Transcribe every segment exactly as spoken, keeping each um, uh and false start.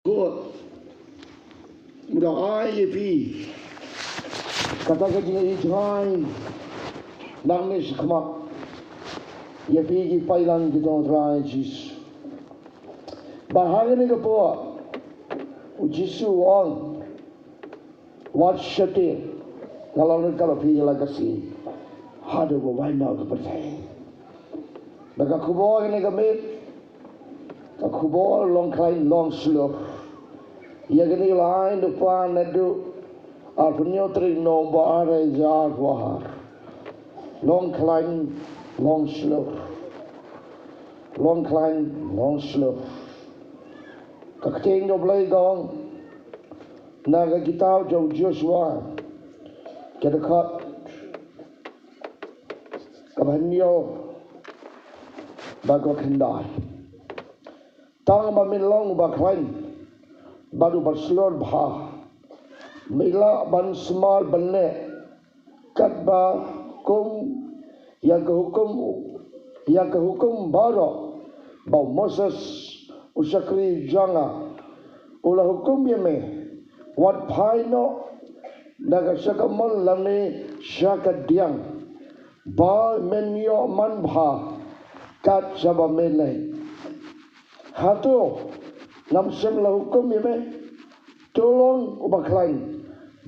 Bad u da ai ïa phi kata ka jingïeit jngai nangne shakhmat ïa phi ki paidlang ki jong u Trai Jisu. Bad ha kane ka por u Jisu u ong, wat sheptieng, nga la ong ïa phi ïa la ka sngi haduh ba wan noh ka pyrthei. Bad ka khubor kane ka miet, ka khubor long khlaiñ long shlur. Ïa kane la ai da u Kpa naduh arphew hynñiew tarik November ar hajar arphew ar. Long khlaiñ long shlur. Long khlaiñ long shlur. Ka ktien jong u Blei ka ong na ka kitab jong u Joshua, ka dkhot kaba hynñiew bad kaba khyndai. Tang ba men long uba khlaiñ bad uba shlur bha, me lah ban sumar ban leh katba kum ïa ka hukum, ïa ka hukum baroh ba u Moses u shakri jong nga u la hukum ïa me. Wat phai noh na ka sha ka mon lane sha ka diang, ba men ïoh manbha kat shaba me leh. Hato ngam shym la hukum ïa me? To long uba khlaiñ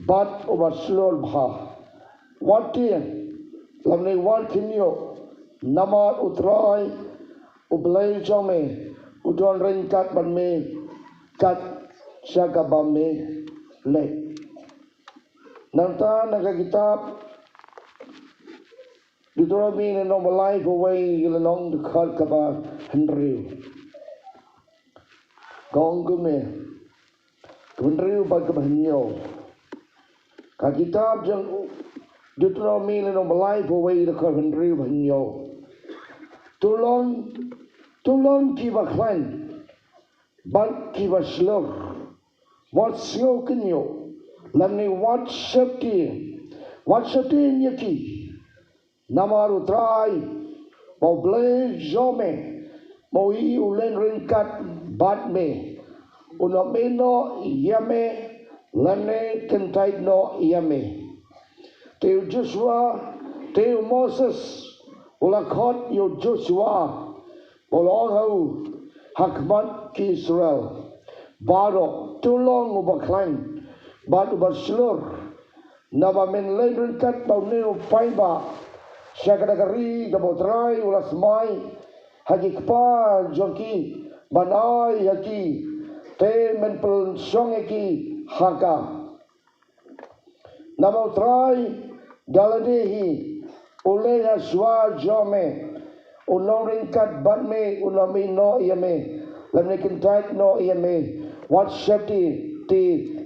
bad uba shlur bha. Wat tieng lane wat khynñiuh, namar u Trai u Blei jong me u don ryngkat bad me kat sha kaba me leh. Nangta na ka kitab Deuteronomi lynnong ba laiphew wei, lynnong dkhot kaba hynriew, ka ong kumne, kaba hynriew bad kaba hynñiew. Ka kitab jong Deuteronomi lynnong ba laiphew wei, dkhot hynriew bad hynñiew. To long, to long kiba khlaiñ bad kiba shlur. Wat sngew khynñiuh lane wat sheptieng, wat sheptieng ïa ki. Namar u Trai, ba u Blei jong me, ba u hi u leh ryngkat bad me, un ym ïehnoh ïa me lane kyntait noh ïa me. Te u Joshua, te u Moses u la khot ïa u Joshua, u la ong ha u, ha khmat ki Israel baroh, to long uba khlaiñ bad uba shlur, naba men leit ryngkat bad une u paidbah sha kata ka ri kaba u Trai u la smai ha ki kpa jong ki ban ai ha ki, te men pynshong ïa ki ha ka. Namar u Trai da lade hi u leh ha shuwa jong me, un long ryngkat bad me, un ym ïehnoh ïa me lymne kyntait noh ïa me. Wat sheptieng te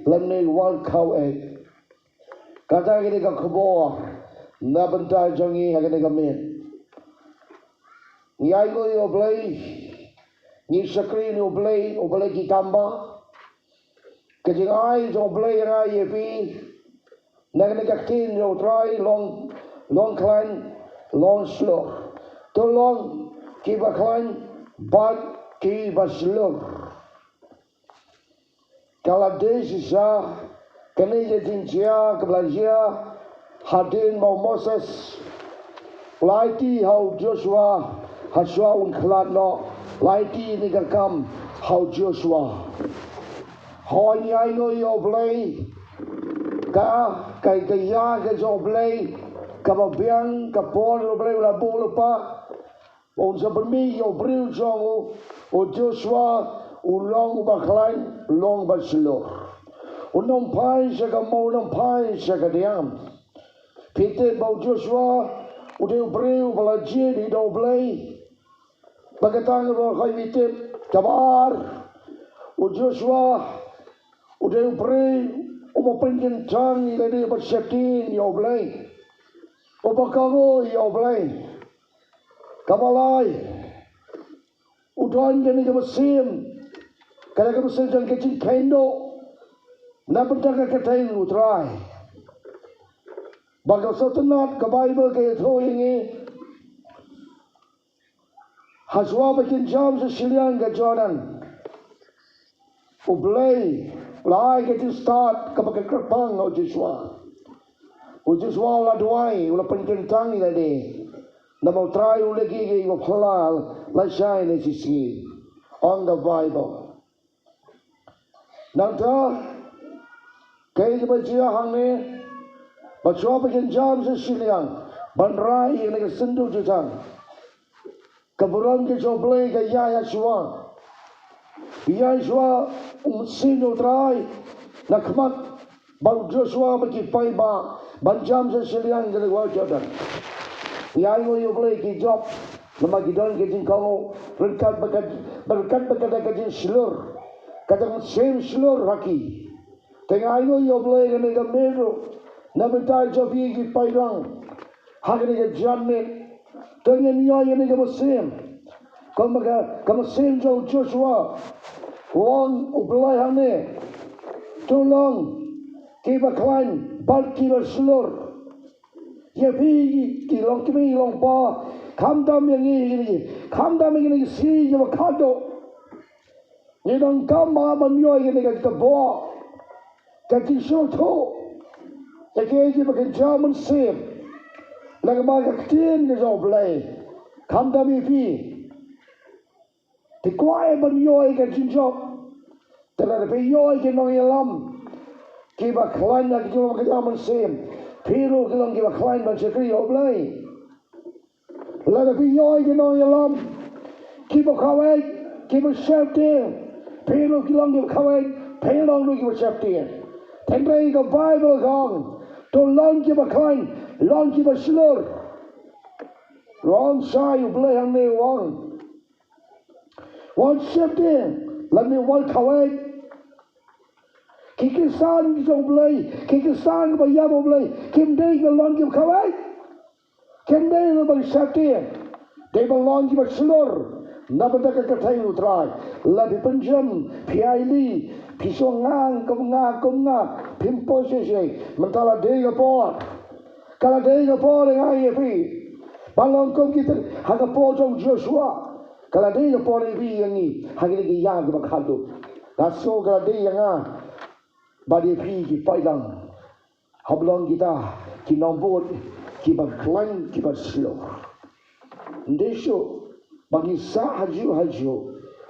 lymne wat khaw eh. Kata ka dei ka khubor na bynta jong ngi ha kane ka miet. Ngi ainguh ïa u Blei, ngi shakri ïa u Blei, u Blei ki kam ba. Ka jingai jong u Blei ïa nga ïa phi na kane ka ktien jong u Trai long, long khlaiñ long shlur. To long kiba khlaiñ bad kiba shlur. Ka la dei shisha kane ka jingjia kaba la jia hadien ba u Moses u la aiti ha u Joshua, ha shuwa un khlad noh, la aiti ïa kane ka kam ha u Joshua. Hooid, ngi ainguh ïa u Blei, ka, ka, ka ïa ka jong u Blei kaba biang, ka por u Blei u la buh lypa ba un sa pynmih ïa u briew jong u, u Joshua, u long uba khlaiñ, long uba shlur. Un ym phai sha ka maw, un ym phai sha ka diang. Phi tip ba u Joshua u dei u briew ba la jied hi da u Blei. Ba kata nga ruh hooid phi tip, kaba ar, u Joshua u dei u briew uba pynkyntang ïa lade, uba sheptieng ïa u Blei, uba kohnguh ïa u Blei. Kaba lai, u don kane ka mynsiem, kane ka mynsiem jong ka jingkheiñduh na bynta ka kyrteng u Trai. Ba ka sngewtynnat ka Baibl ka ïathuh ïa ngi, ha shuwa ba kin jam sha shiliang ka Jordan, U Blei u la ai ka jingstad kaba kyrpang ha u Joshua. U Joshua u la duwai, u la pynkyntang ïa lade. Namar u Trai u la kyrkhu ïa u, phylla lashai ne shisngi. Ong ka Baibl. Nangta kaei kaba jia hangne, ba shuwa ba kin jam sha shiliang ban rah ïa kane ka syndu jutang, ka burom ka jong U Blei ka ïaid shuwa. Ïaid shuwa u Mynsiem U Trai na khmat bad u Joshua bad ki paidbah ban jam sha shiliang ka dewïong Jordan. Ïa, ainguh ïa U Blei ki jop, namar ki don ka jingkohnguh ryngkat bad ka, ryngkat bad kata ka jingshlur, kata ka mynsiem shlur ha ki. Te nga ainguh ïa U Blei kane ka miet ruh na bynta jong phi ki paidlang ha kane ka janmiet. To ngin ïoh ïa kane ka mynsiem, kum ka, ka mynsiem jong u Joshua. U ong U Blei hangne, to long kiba khlaiñ bad kiba shlur. Ïa phi ki longkmie longkpa, khamtam ïa ngi, khamtam ïa ngi, ïa ngi kiba khadduh. Ngi donkam ban ïoh ïa kane ka bor, ka jingsngewthuh ïa kiei kiba kynja mynsiem na ka bynta ka ktien ka jong U Blei. Khamtam ïa phi. Te kwah ban ïoh ïa ka jingjop. Te lada phi ïoh ïa ki nongïalam kiba khlaiñ na ka jinglong ka jong ka mynsiem, phi ruh ki long kiba khlaiñ ban shakri ïa U Blei. Lada phi ïoh ïa ki nongïalam kiba kawei, kiba sheptieng, phi ruh ki long kiba kawei, phi long ruh kiba sheptieng. Hynrei ka Baibl ka ong, to long kiba khlaiñ, long kiba shlur. Long shai U Blei hangne u ong, wat sheptieng lane wat kawei. Ki Khristan ki jong U Blei, ki Khristan kiba ïap U Blei, kim dei ban long kiba kawei. Kim dei ban sheptieng. Dei ban long kiba shlur na bynta ka kyrteng U Trai. La phi pynjem, phi ailad, phi shong ngang kum nga kum nga, phim poi shisha. Mynta la dei ka por. Ka la dei ka por ïa nga ïa phi ban long kum kita ha ka por jong u Joshua. Ka la dei ka por ïa phi ïa ngi ha kine ki ïa kiba khadduh. Ka sngew ka la dei ïa nga bad ïa phi ki paidlang, hap long kita ki nongbud kiba khlaiñ kiba shlur. Ym dei shuh ba ngi sah hajuh hajuh.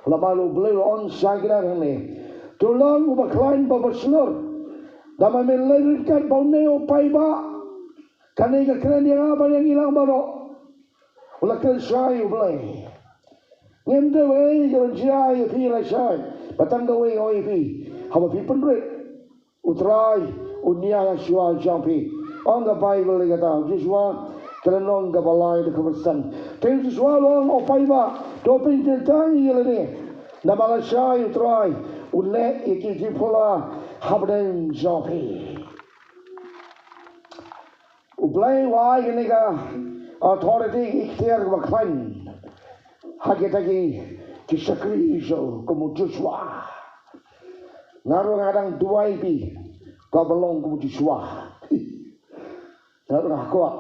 Namar U Blei u la ong shai kynnoh hangne, to long uba khlaiñ bad uba shlur. Namar me leit ryngkat bad une u paidbah. Kane ka kren ïa nga bad ïa ngi lang baroh. U la kren shai U Blei. Ngim dei wei ka ban jia ïa phi lashai, ba tang kawei ong ïa phi, haba phi pynrit, U Trai un ïaid shuwa jong phi. Ong ka Baibl ïa kata, Joshua ka lynnong kaba lai dkhot kaba san. Te Joshua u ong, o paidbah, to pynkyntang ïa lade, namar lashai U Trai un leh ïa ki jingphylla hapdeng jong phi. U Blei u ai kane ka authority, ka iktiar kaba khlaiñ ha kita ki, ki shakri jong u kum u Joshua. Nga ruh nga dang duwai ïa phi, kwah ban long kum u Joshua. Nga ruh nga kwah.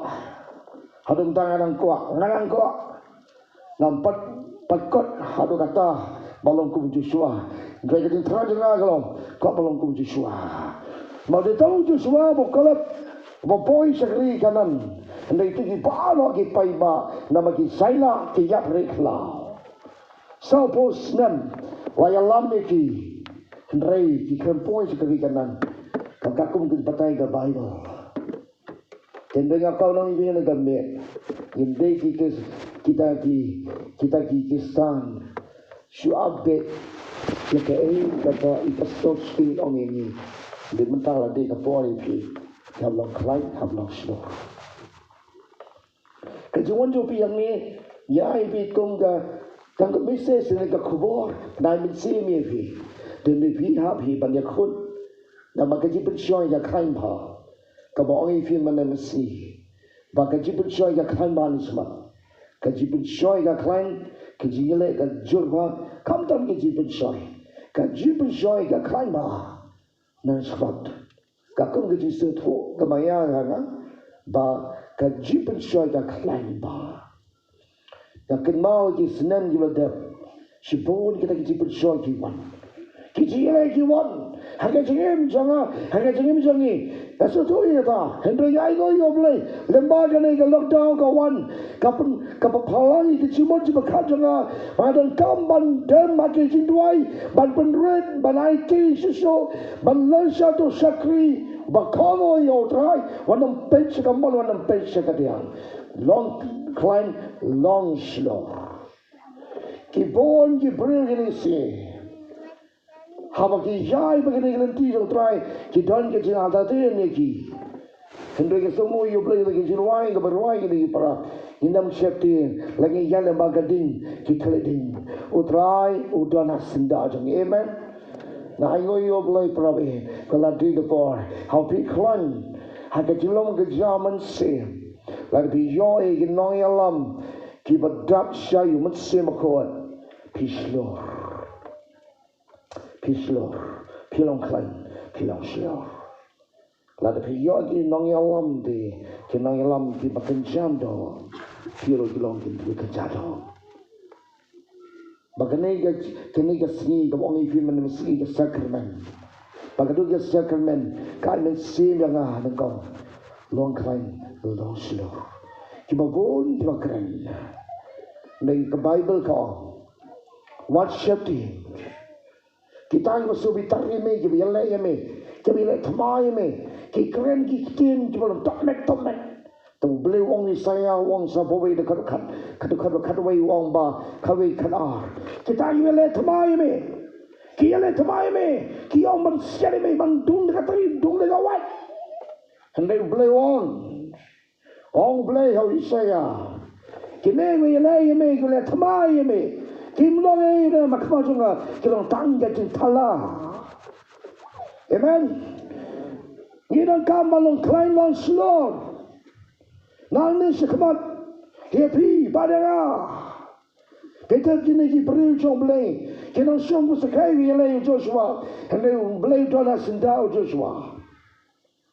Haduh mynta nga dang kwah, nga dang kwah. Ngam pat, pat kot haduh katta ban long kum u Joshua. Hynrei ka jingthrang jong nga ka long, kwah ban long kum u Joshua. Namar dei tang u Joshua bad u Kaleb ba poi sha ka ri Kanaan. Hynrei kito ki baroh ki paidbah namar ki Israel ki ïap hynrei khlaw. Sawphew snem la ïalam ïa ki, hynrei ki khlem poi sha ka ri Kanaan. Ka katkum ka batai ka Baibl. Te hynrei nga kwah ban ong ïa phi kane ka miet, ngim dei ki, ki, kita ki, kita ki Khristan shu update ïa kaei kaba i Pastor Sting ong ïa ngi. Hynrei mynta la dei ka por ïa phi, hap long khlaiñ, hap long shlur. Ka jingwan jong phi ïa ngi, ïa phi kum ka, ka message ne ka khubor, nai mynsiem ïa phi. Te hynrei phi hap hi ban ïakhun. Namar ka jingpynshoi ka khlaiñ bha. Kaba ong ïa phi mynne mynsi, ba ka jingpynshoi ka khlaiñ bha ne smat. Ka jingpynshoi ka khlaiñ, ka jingïaleh ka jur bha, khamtam ka jingpynshoi. Ka jingpynshoi ka khlaiñ bha ne smat. Katkum ka jingsngewthuh kaba ïa nga, ba ka jingpynshoi ka khlaiñ bha. Nga kynmaw ki snem kiba la dep, shibun kita ki jingpynshoi ki wan. Ki jingeh ki wan ha ka jingim jong nga, ha ka jingim jong ngi. Nga sngewthuh ïa kata. Hynrei nga ainguh ïa U Blei, lyngba kane ka lockdown ka wan, ka pyn, ka pynpaw lang ïa ki jingmut jingpyrkhat jong nga. Nga donkam ban dem ha ki jingduwai, ban pynrit, ban aiti shisha, ban leit sha uto u shakri ba kynnoh ïa U Trai, wat nym peit sha kamon, wat nym peit sha kadiang. Long khlaiñ, long shlur. Ki bun ki briew kine shi. Haba ki ïai ba kine ki lynti jong U Trai, ki don ki jingïada ïa ki. Hynrei ki sngew ïa U Blei, la ki jingrwai kaba rwai kine ki para, ngin ym sheptieng, la ngi ïaid lyngba ka ding, ki khleh ding. U Trai u don ha syndah jong ngi. Amen. Nga ainguh ïa U Blei para bangeit, ka la dei ka por, haba phi khlaiñ ha ka jinglong ka jam mynsiem, lada phi ïoh ïa ki nongïalam kiba dap sha U Mynsiem Bakhuid, phi shlur. Phi shlur, phi long khlaiñ, phi long shlur. Lada phi ïoh ki nongïalam, ki, ki nongïalam kiba kynja doh, phi ruh ki long ki, ki kynja doh. Ba kane ka, kane ka sngi kaba ong ïa phi mynta ka sngi ka sakramen, ba ka dei ka sakramen ka ai mynsiem ïa nga nyngkong, long khlaiñ, long shlur. Kiba bun kiba kren. Hynrei ka Baibl ka ong, wat sheptieng. Kita kiba shu bitar ïa me, kiba ïaleh ïa me, kiba ïaleh thymmai ïa me, ki kren ki ktien kiba long tymmen tymmen. Te U Blei u ong, Isaïah u ong sa, bawei dkhot khat, khat, dkhot khatwei u ong ba, khatwei khatar. Kita kiba ïaleh thymmai ïa me, ki ïaleh thymmai ïa me, ki ong ban siat ïa me, ban dung da ka tari, dung da ka wait. Hynrei U Blei u ong, ong U Blei ha u Isaïah, kine kiba ïaleh ïa me, kiba ïaleh thymmai ïa me, kim long ei ei ha khmat jong nga, ki long tang ka jingthala. Amen. Ngi donkam ban long khlaiñ long shlur. Nangne shakhmat, ïa phi bad ïa nga. Phi tip kine ki briew jong U Blei, ki nongshong bynshai kiba ïaleh ïa u Joshua. Hynrei U Blei u don ha syndah u Joshua.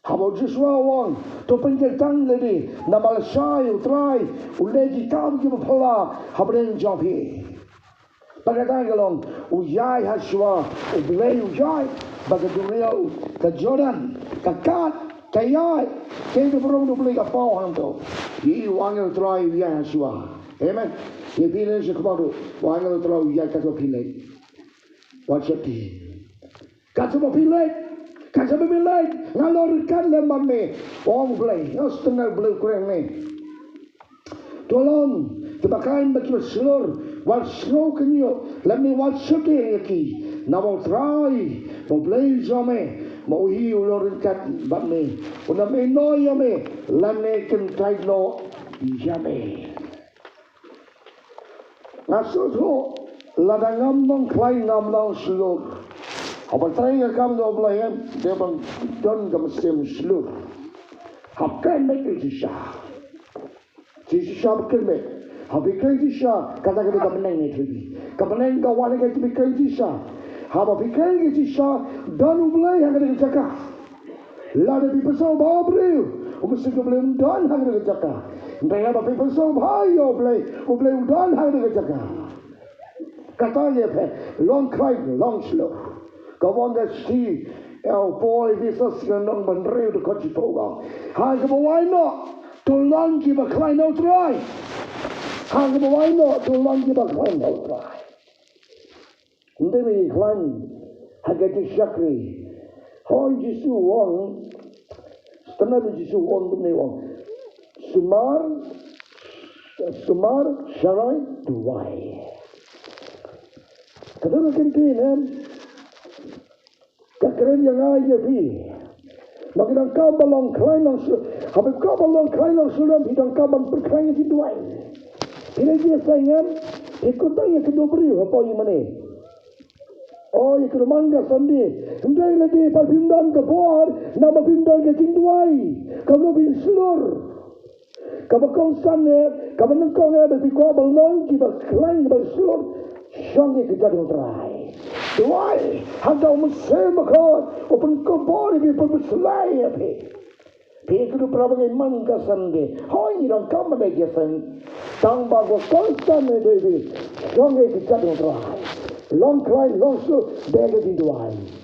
Haba u Joshua u ong, to pynkyrteng lade, namar lashai U Trai u leh ki kam kiba phylla hapdeng jong phi. Bad kata ka long, u ïaid ha shuwa, U Blei u ïaid, bad ka duriaw, ka Jordan, ka kad, ka ïaid, kaei kaba rung da U Blei ka paw hangto. Ïa u angel U Trai u ïaid ha shuwa. Amen. Ïa phi leit sha khmat ruh, u angel U Trai u ïaid katto phi leit. Wat sheptieng. Katba phi leit, katba phi leit, nga long ryngkat lem bad me. Ong U Blei, nga sngewthuh U Blei u kren ne. To long kiba khlaiñ bad kiba shlur, wat sngew kynñiuh, lymne wat sheptieng ïa ki. Namar U Trai, U Blei jong me, ma u hi u long ryngkat bad me. Un ym ïehnoh ïa me, lymne kyntait noh ïa me. Nga sngewthuh, lada ngam long khlaiñ ngam long shlur. Haba trei ka kam jong U Blei, dei ban don ka mynsiem shlur. Hap kren beit ïa ka jingshisha. Jingshisha hap kren beit. Haba phi kren jingshisha, kata ka dei ka bneng ne ka bneng. Ka bneng ka wan ha ka jingkren jingshisha. Haba phi kren jingshisha, don U Blei ha kata ka jaka. Lada phi pynsngewbha ïa u briew, u Mynsiem U Blei um don ha kata ka jaka. Hynrei haba phi pynsngewbha ïa U Blei, U Blei u don ha kata ka jaka. Kata ïa phi, long khlaiñ, long shlur. Ka wan ka shithi, ïa u Paul Ephesus ka lynnong ba hynriew dkhot shiphew ka ong. Ha kaba wai noh, to long kiba khlaiñ na U Trai. Ha kaba wai noh, to long kiba khlaiñ na U Trai. Ym dei ba ngi khlaiñ ha ka jingshakri. Hooid, Jisu u ong, sngewthuh ba Jisu u ong kumne, u ong, sumar, sumar, sharai, duwai. Ka dei ka kyntien, em? Ka kren ïa nga ïa phi. Ma ki donkam ban long khlaiñ long shlur. Haba phi kwah ban long khlaiñ long shlur, phi donkam ban pynkhlaiñ ïa ki duwai. Phi leit ïaseng, em? Phi kut tang ïa kino briew hapoh ïing mane? O, ïa kano man ka Sunday. Hynrei lada phim don ka bor, namar phim don ka jingduwai, kumno phin shlur? Kaba kongsan eh, kaba nyngkong eh, ba phi kwah ban long kiba khlaiñ, ba shlur, shong ïa ka kjat jong U Trai. Duwai, hangta U Mynsiem Bakhuid u pynkupbor ïa phi, pynpynshlur ïa phi. Phi kito para bangeit man ka Sunday, hooid ngi donkam ban leit ïaseng. Tang ba kaba kongsan eh dei ba phi shong ïa ka kjat jong U Trai. Long crime, long suk, dei ka jingduwai.